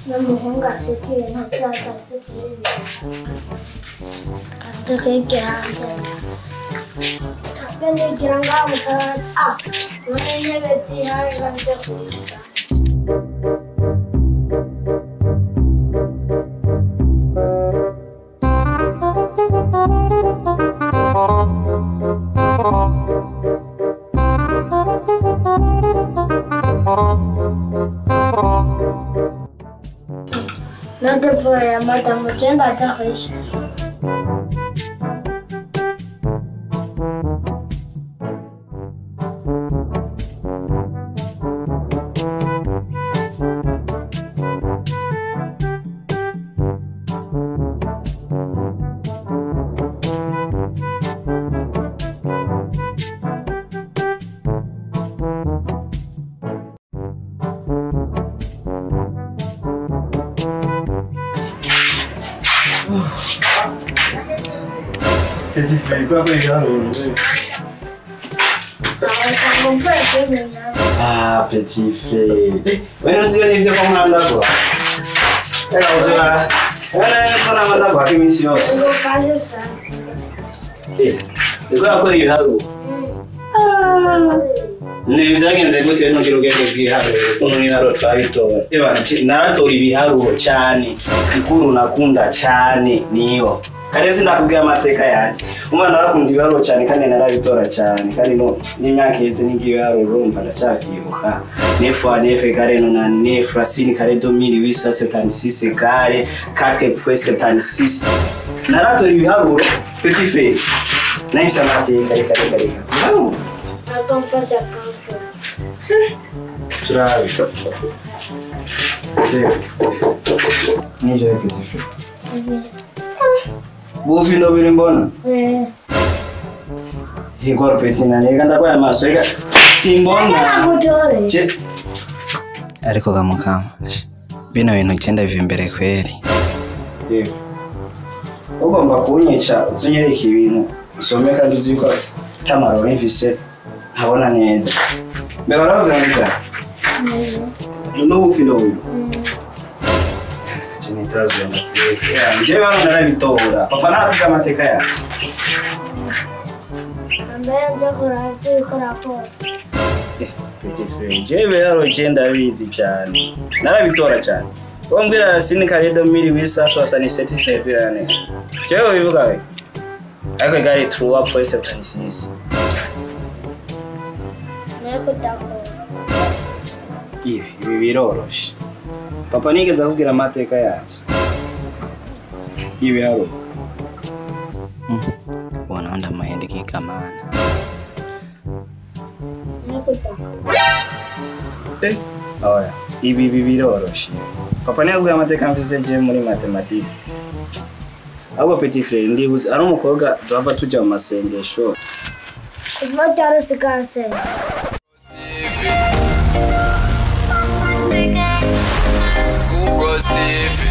N'umuhungu aseka ibintu byatanze kwigira hanze ntabwo nigira ngaho mu kabati mbona intebe zihari ngo nze kuyiga. Mvura ya madamu ugenda ajya kwishyura. Petit frère, quoi que Ah, petit frère. Bueno, si yo le como anda quoi. Eh, byagenze gute ntugira ubwenge bw'ibiharuro ukuntu n'ibiharuro twabitora naratora ibiharuro cyane ikuru nakunda cyane niyo kandi sindakubwiye amateka yanjye umwana narakunda ibiharuro cyane kandi narabitora cyane kandi no n'imyaka iheze n'igiharuro urumva ndacyavyibuka neuf fois neuf égale nonante-neuf racine carré de 1876 égale 4.76 naratora ibiharuro petit frère nahise amateka reka reka reka ibiharuro. Turabe. Nije petit frère. Bufi no biri mbona? Eh. Yego petit nane reka ndagwaye amaso reka simbona. Ariko gamukama bino bintu cyenda biva imbere kweri. Yego. Ugomba kunyica uzunyereka ibintu usome kandi uzi ko tamaro mfise ntabona neza. Mbega uravuze neza? N'ubu ufite ubu. Njyewe hano narabitora. Papa naravuga amateka yanjye. Mbere ndakora ibyo raporo. Petit frère, njyewe hano nje ndabizi cyane. Narabitora cyane. Wombwira racine carrée de 1867 servirane. Njyewe bivuga we. Ariko égale 3.76. Ibi biroroshe. Papa nigeze akubwira amateka yanjye. Ibiharuro. Ubona ndamahende kikamana. Oya, ibi biroroshe. Papa niwe akubwira amateka mfise je muri matematike. Ahubwo petit frère ndibuze ari umukobwa tuhava tujya mu masengesho. Kuva cyarose. TV.